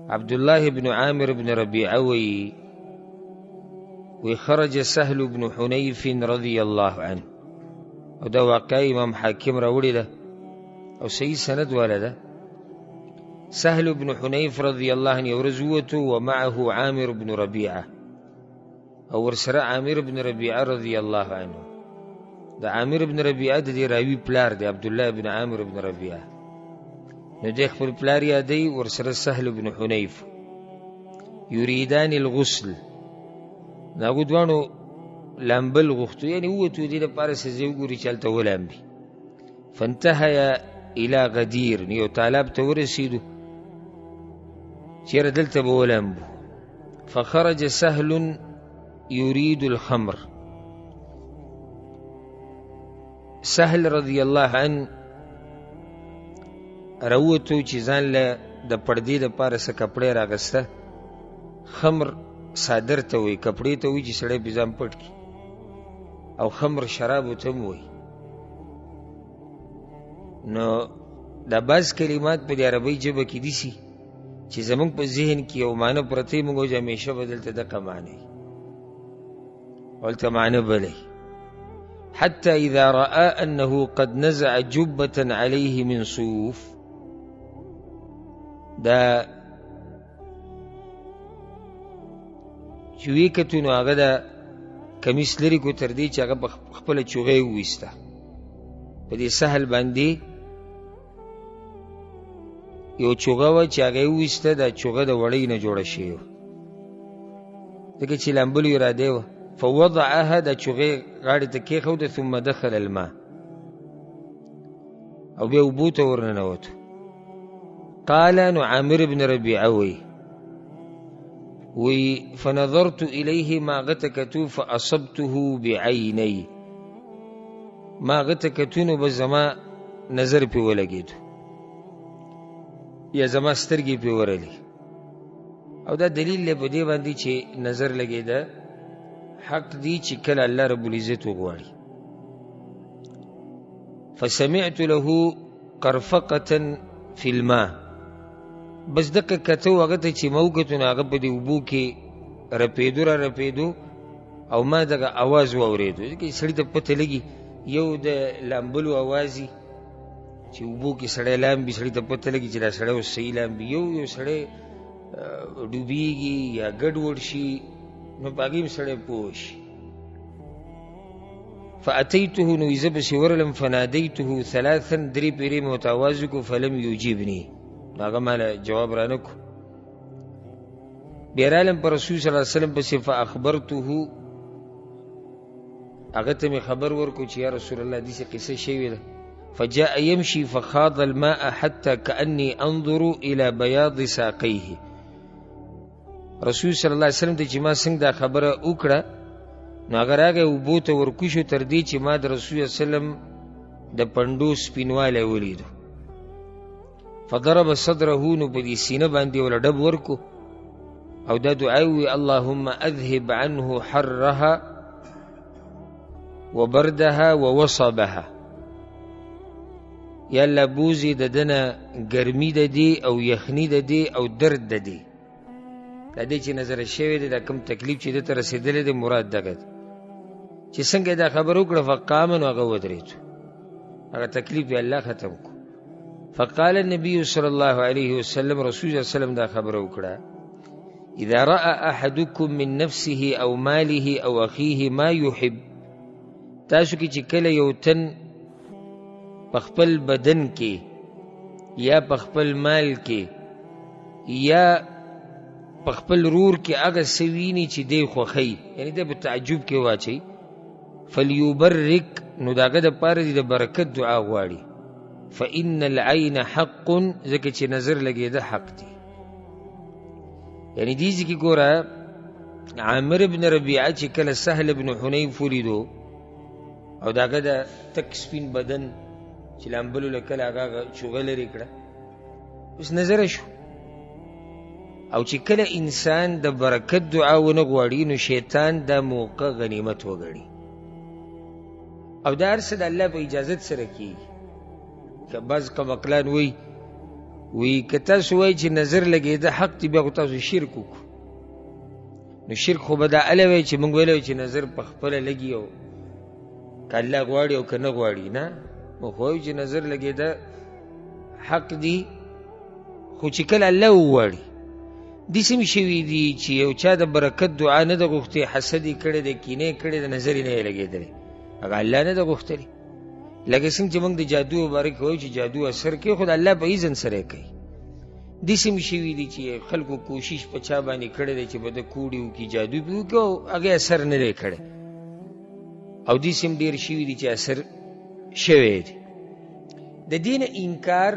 عبد الله بن عامر بن ربيعه وی وی خرج سهل بن حنیف رضی الله عنه، او دا واقعه امام حاکم راوړې ده او صحیح سند والا ده. سهل بن حنیف رضی الله عنه یو ورځ ووتو، ومعه عامر بن ربیعه، او ورسره عامر بن ربیعه رضی الله عنه. د عامر بن ربیعه د دې راوي پلار دی، عبدالله بن عامر بن ربیعه. نو دی خپل پلار یادوي، ورسره سهل بن حنیف. یریدان الغسل، نو هغو دواړو لامبل غوښتو، یعنې ووتو دې دپاره څه ځای وګوري چې هلته ولامبي. فانتهیا الی غدیر، نو یو تالاب ته ورسېدو چېرې دلته به ولامبو. فخرج سهل يريد الخمر، سهل رضی الله عنه راووتو چې ځان له د پردې دپاره څه کپړې راغسته. خمر څادر ته وایي، کپړې ته وایي چې سړی پرې ځان پټ کړي، او خمر شرابو ته هم وایي. نو دا بعض کلمات په دې عربۍ ژبه کې دي چې زموږ په ذهن کې یو معنی پرتې، موږ وایو همیشه به دلته دقه معنی وي، هلته معنی بله وي. حتى إذا رأى أنه قد نزع جبة عليه من صوف، دا چې ویې کتو نو هغه دا کمیس لرې کړو تر دې چې هغه په خپله چوغه یې وویسته. په دې سهل باندې یو چوغه وه چې هغه یې وویسته، دا چوغه د وړۍ نه جوړه شوې وه، ځکه چې لامبلو اراده یې وه. فوضعها، دا چوغې غاړې ته کېښوده. ثم دخل الماء، او بیا اوبو ته ورننوتو. قال، نو عامر بن ربیعه وایي، وی فنظرت إليه ما هغه ته کتو، فأصبته بعینی، ما هغه ته کتو نو بس زما نظر پې ولګېدو، یا زما سترګې پې ورلې. او دا دلیل دی په دې باندې چې نظر لګېده حق دی چې کله الله رب العزت وغواړي. فسمعت له قرفقة في الماء، بس دقه کتو هغه ته چې ما وکتو نو هغه په دې اوبو کې رپېدو را رپېدو، او ما دغه اواز واورېدو. ځکه چې سړي ته پته لګي، یو د لامبلو اواز وي چې اوبو کې سړی لامبي، سړي ته پته لګي چې دا سړی اوس صحیح لامبي. یو سړی ډوبېږي یا ګډوډ شي نو په هغې هم سړی پوه شي. فأتيته، نو زه پسې ورغلم. فناديته ثلاثا، درې پېرې مې ورته اواز وکړو. فلم یجبني، نو هغه ماله جواب رانه کړو. بیا رالم په رسول صلی الله علیه وسلم پسې. فأخبرته، هغه ته مې خبر ورکړو چې یا رسول الله داسې قصه شوې ده. فجاء يمشي فخاض الماء حتى كأني أنظر إلى بياض ساقيه. رسول صلی الله علیه وسلم ته چې ما څنګه دا خبره وکړه نو هغه راغی اوبو ته ورکوز شو تر دې چې ما د رسول صلی الله علیه وسلم د پنډو سپینوالی ولیدو. فضرب صدره، نو په دې سینه باندې وله ډب ورکو او دا دعا یې وویل، اللهم اذهب عنه حرها وبردها ووصبها، یا الله بوزې د ده نه ګرمي د دې او یخني د دې او درد د دې. دا دې چې نظر شوی دی، دا کوم تکلیف چې ده ته رسېدلی دی مراد دغه دی. چې څنګه یې دا خبره وکړه، فقام، نو هغه ودرېدو، هغه تکلیف یې الله ختم کړو. فقال النبي صلی الله علیه وسلم، رسول الله صلی الله علیه وسلم دا خبره وکړه، اذا رأى احدكم من نفسه او ماله او اخیه ما يحب، تاسو کې چې کله یو تن په خپل بدن کې یا په خپل مال کې یا په خپل رور کې هغه څه ویني چې دی خوښوي، یعنې دی په تعجب کې واچوي، فلیبرک، نو د هغه دپاره دې د برکت دعا غواړي. فإن العین حق، ځکه چې نظر لګېده حق دی. یعنې دې ځای کې ګوره عامر بن ربیعه چې کله سهل بن حنیف ولیدو او د هغه د تک سپین بدن چې لامبلو له کله هغه چوغه لرې کړه، اوس نظر شو. او چې کله انسان د برکت دعا ونه غواړي نو شیطان دا موقع غنیمت وګڼي، او دا هر څه د الله په اجازت سره کېږي. که بعض قمقلان وایي وی که تاسو وایئ چې نظر لګېده حق دی، بیا خو تاسو شرک وکړو. نو شرک خو به دا هله وی چې موږ ویلی چې نظر په خپله لګي او که الله غواړي او که نه غواړي. نه، موږ خو وایو چې نظر لګېده حق دی، خو چې کله الله وغواړي. داسې هم شوي دي چې یو چا د برکت دعا نه ده غوښتې، حسد یې کړی دی، کینه یې کړې ده، نظر یې نه دی لګېدلی، هغه الله نه ده غوښتلی. لکه څنګه چې موږ د جادو مبارک وایو چې جادو اثر کوي، خو د الله په اذن سره یې کوي. داسې هم شوي دي چې خلکو کوشش په چا باندې کړی دی چې به ده کوډې وکړي، جادو پرې وکړي، او هغې اثر نه دی کړی. او داسې هم ډېر شوي دي چې اثر شوی دی. د دې نه انکار،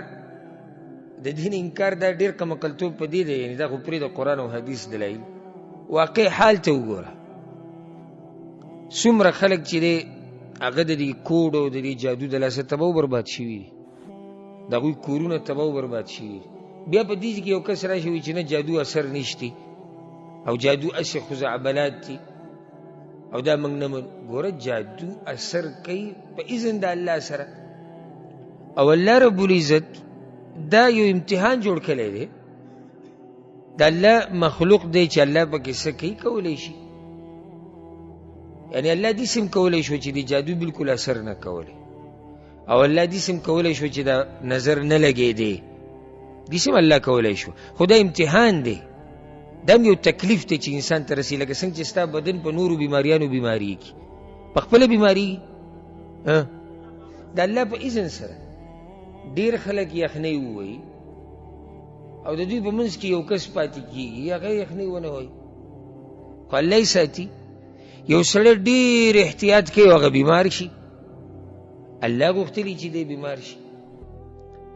د دین انکار دا ډېر کمعقلتوب په دې دی، یعنې دا خو پرې د قرآن او حدیث دلایل. واقع حال ته وګوره، څومره خلک چې دی هغه د دې کوډ او د دې جادو د لاسه تباه و برباد شوي دي، د هغوی کورونه تباه و برباد شوي دي. بیا په دې کې یو کس راشي وایي چې نه جادو اثر نشتی او جادو هسې خزعبلات دي او دا موږ نه منو. ګوره جادو اثر کوي په اذن د الله سره، او الله رب العزت دا یو امتحان جوړ کړی دی. د الله مخلوق دی چې الله پکې څه کوي کولی شي، یعنې الله داسې هم کولی شو چې د جادو بالکل اثر نه کولی، او الله داسې هم کولی شو چې دا نظر نه لګېدی، داسې هم الله کولی شو. خو دا امتحان دی، دا هم یو تکلیف دی چې انسان ته رسي. لکه څنګه چې ستا بدن په نورو بیماریانو بیماریږي، په خپله بیماریږي د الله په اذن سره. ډېر خلک یخنۍ ووایي او د دوی په منځ کې یو کس پاتې کېږي، هغه یخنۍ ونه وایي، خو الله یې ساتي. یو سړی ډېر احتیاط کوي او هغه بیمار شي، الله غوښتلي چې دی بیمار شي.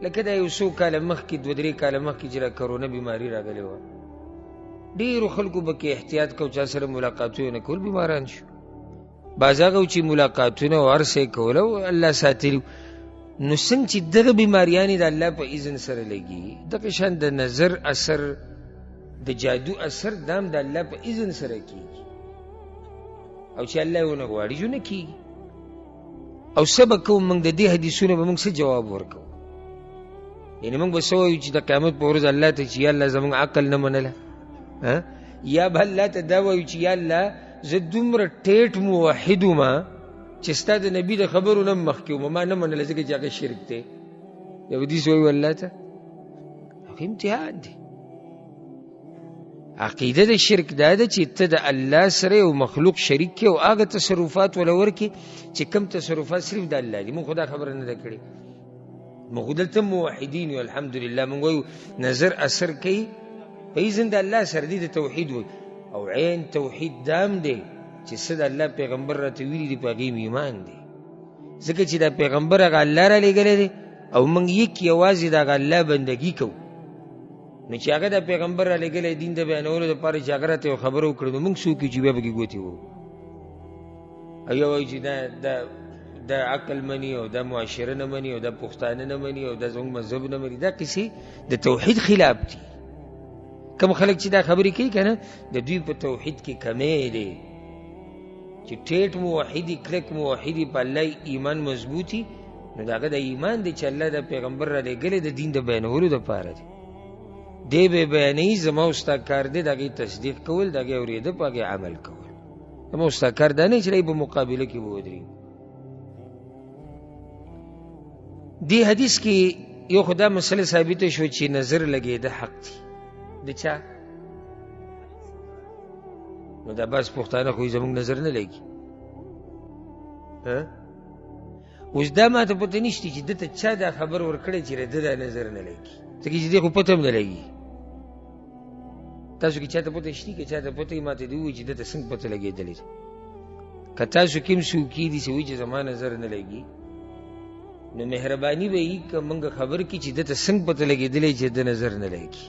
لکه دا یو څو کاله مخکې، دوه درې کاله مخکې چې دا کرونا بیماري راغلې وه، ډېرو خلکو به کې احتیاط کو، چا سره ملاقاتونه نه کول، بیماران شو. بعض هغه چې ملاقاتونه او هر څه یې کول او الله ساتلي. نو څنګه چې دغه بیماریانې د الله په اذن سره لګي، دغه شان د نظر اثر، د جادو اثر، دا هم د الله په اذن سره کېږي، او چې الله یې ونه غواړي جو نه کېږي. او څه به کوو موږ د دې حدیثونو به موږ څه جواب ورکوو؟ یعنې موږ به څه وایو چې د قیامت په ورځ الله ته چې یا الله زموږ عقل نه منله، یا به الله ته دا وایو چې یا الله زه دومره ټیټ موحد وم چې ستا د نبي د خبرو نه مخکې وم، ما نه منله ځکه چې هغه شرک دی. یا به داسې وایو الله ته؟ هغه امتحان دی. عقیده د شرک دا ده چې ته د الله سره یو مخلوق شریک کړې او هغه تصرفات وله ورکړې چې کوم تصرفات صرف د الله دي. موږ خو دا خبره نه ده کړې، موږ خو دلته موحدین یو الحمدلله. موږ وایو نظر اثر کوي په اذن د الله سره دی، د توحید وایو. او عین توحید دام دی چې څه د الله پیغمبر راته ویلي دي په هغې ایمان دی، ځکه چې دا پیغمبر هغه الله رالیږلی دی او موږ یک یوازې د هغه الله بندګي کوو. نو چې هغه د پیغمبر رالیږلی دین د بیانولو دپاره چې هغه راته یو خبره وکړي، نو موږ څوک یو چې بیا پکې ګوتې ووهو؟ او یو وایي چې دا عقل مني او دا معاشره نه مني او دا پښتانه نه مني او دا زموږ مذهب نه مني. دا قصې د توحید خلاف دي. کوم خلک چې دا خبرې کوي که نه، د دوی په توحید کې کمی دی. چې ټیټ موحدي، کلک موحدي، په الله ایمان مضبوطي، نو د هغه د ایمان دی چې الله د پیغمبر را لېږلی د دین د بیانولو دپاره دی. دی به بیانوي، زما او ستا کار دی د هغې تصدیق کول، د هغې اورېده، په هغې عمل کول. زما او ستا کار دا نه چې په مقابله کې به ودرېږو. دې حدیث کې یو خو دا مسله ثابته شوه چې نظر لګېده حق دی د چا. نو دا بعض پښتانه خو یې زموږ نظر نه لګي. اوس دا ما ته پته نشته چې ده ته چا دا خبر ورکړی چې ده دا نظر نه لګي، ځکه چې دې خو پته هم نه لګي. تاسو کې چا ته پته شته؟ که چا ته پته وي ما ته دې ووایي چې ده ته څنګه پته لګېدلې ده. که تاسو کې هم څوک دي چې وایي چې زما نظر نه لګي، نو مهرباني به یي که موږ خبر کړي چې ده ته څنګه پته لګېدلې چې ده نظر نه لګي.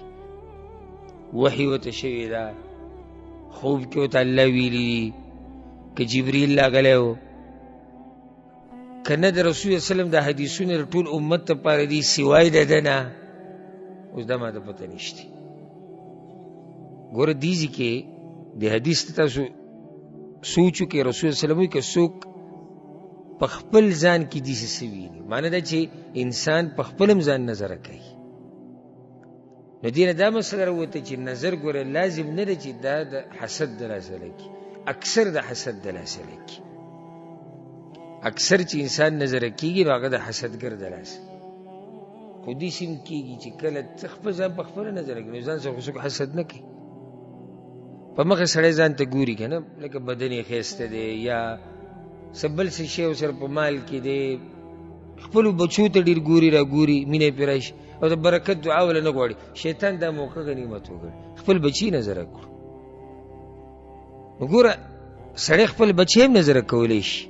وحي ورته شوې ده، خوب کې ورته الله ویلي دي، که جبریل راغلی و، که نه د رسول الله وسلم دا حدیثونه د ټول امت لپاره دي سوای د ده نه. اوس دا ما ته پته نشته. ګوره دې ځای کې د حدیث ته تاسو سوچ وکړئ. رسول الله وسلم وایي که څوک په خپل ځان کې داسې څه ویني، معنی دا چې انسان په خپل هم ځان نظره کوي. نو دې نه دا مسله راووته چې نظر ګوره لازم نه ده چې دا د حسد د لاسه لګي، اکثر د حسد د لاسه لګي. اکثر چې انسان نظر کېږي نو هغه د حسدګر د لاسه. خو داسې هم کېږي چې کله ته خپل ځان په خپله نظر کوي، نو ځان سره خو څوک حسد نه کوي. په مخه سړی ځان ته ګوري که نه، لکه بدن یې ښایسته دی یا څه بل څه شی ورسره په مال کې دی، خپلو بچو ته ډېر ګوري را ګوري، مینه یې پرې راشي او د برکت دعا وله نه غواړي. شیطان دا موقع غنیمت وګڼي، خپل بچي نظره کړو. نو ګوره سړی خپل بچی هم نظره کولی شي،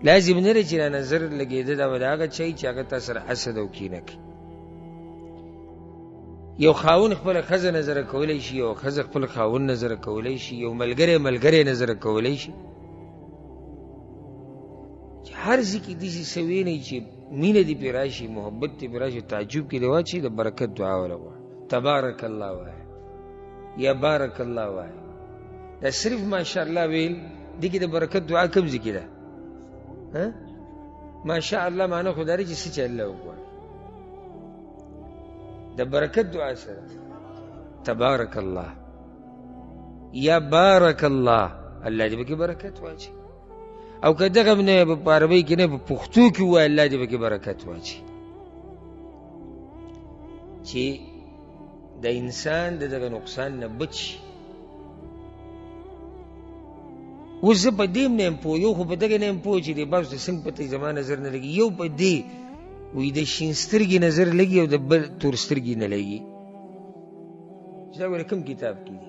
لازم نه دی چې دا نظر لګېده دا به د هغه چا چې هغه تا سره حسد او کینه کوي. یو خاوند خپله ښځه نظره کولی شي، یو ښځه خپل خاوند نظره کولی شي، یو ملګری ملګری نظره کولی شي. چې هر ځای کې داسې څه وینئ چې مینه دې پرې راشي، محبت دې پرې راشي، تعجب کې دې واچوي، د برکت دعا وله غواړه، تبارک الله وایه یا بارک الله وایه. دا صرف ماشاءالله ویل دې کې د برکت دعا کوم ځای کې ده؟ ماشاءالله معنی خو دا دی چې څه چې الله وغواړي، د برکت دعا سره تبارک الله یا بارک الله، الله دې پکې برکت واچوي. او که دغه هم نه په عربۍ کې نه په پښتو کې ووایه، الله دې پکې برکت واچوي. چې د انسان د دغه نقصان نه بچ شي. اوس زه په دې هم نه یم پوه، یو خو په دغه نه یم پوه چې دې بحث ته څنګه پته زما نظر نه لګي، یو په دې وایي د شین سترګي نظر لګي او د بل تور سترګي نه لګي. چې دا ګوره کوم کتاب کې دي؟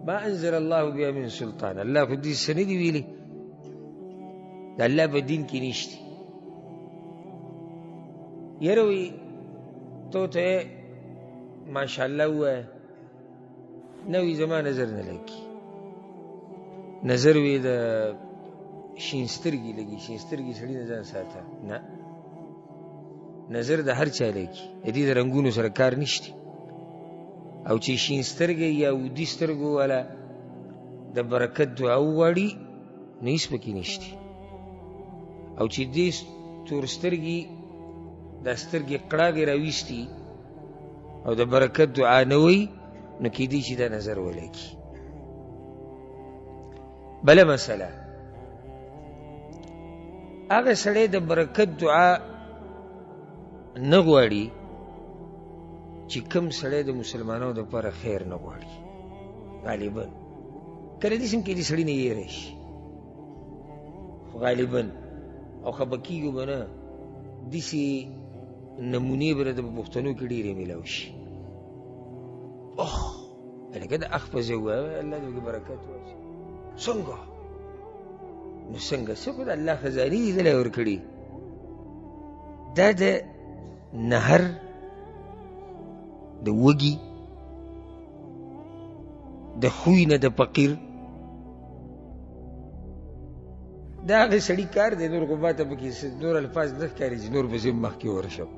ما انزل الله بها من سلطان، الله خو دې څه نه دي ویلي، د الله په دین کې نشته. یاره وایي ته ته ماشاءالله ووایه، نه وي زما نظر نه لګي، نظر وي د شین سترګي لګي، شین سترګي سړي نه ځان ساته. نه، نظر د هر چا لګي، د دې د رنګونو سره کار نشته. او چې شین سترګی یا ودي سترګو والا د برکت دعا وغواړي نو هېڅ پکې نشته. او چې دې تور سترګي دا سترګې قړاګې راویستي او د برکت دعا نه وایي نو کیدای شي دا نظر ولګي. بله مسله، هغه سړی د برکت دعا نه غواړي چې کوم سړی د مسلمانانو دپاره خیر نه غواړي. غالبا کله داسې هم کیدای سړي نه یې راشي، خو غالبا او خفه کېږي به نه، داسې نمونې به راته په پښتنو کې ډېرې میلاو شي. اخ لکه د اخ په ځای ووایه، الله دې پکې برکت واچوي. څنګه؟ نو څنګه؟ څه خو د الله خزانې دي دله ورکړي. دا د نهر د وږي د خوی نه د فقیر دا هغه سړي کار دی. نور خو ماته پکې نور الفاظ نه ښکاري چې نور به زه مخکې ورشم.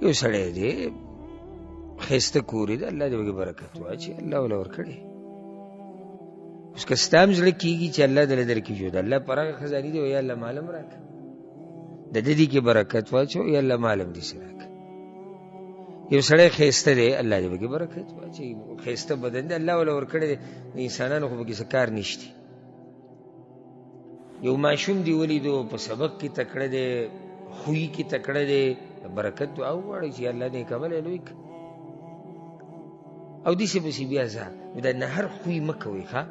یو سړی دی ښایسته کور یې دی، الله دې پکې برکت واچوي، الله وله ورکړی. اوس که ستا هم زړه کېږي چې الله دله درکړي، جو د الله پراخه خزانې دی، یا الله مال هم راکړه، د ده دې کې برکت واچو، یا الله مال هم داسې راکړه. یو سړی ښایسته دی، الله دې پکې برکت واچوي، ښایسته بدن دی، الله وله ورکړی دی، د انسانانو خو پکې څه کار نشته. یو ماشوم دی ولیدو په سبق کې تکړه دی، خوی کې تکړه دی، برکت دعا وغواړئ چې الله نیک عمله لوی کړه. او داسې پسې بیا ځه. نو دا نهر خوی مه کوئ، ښه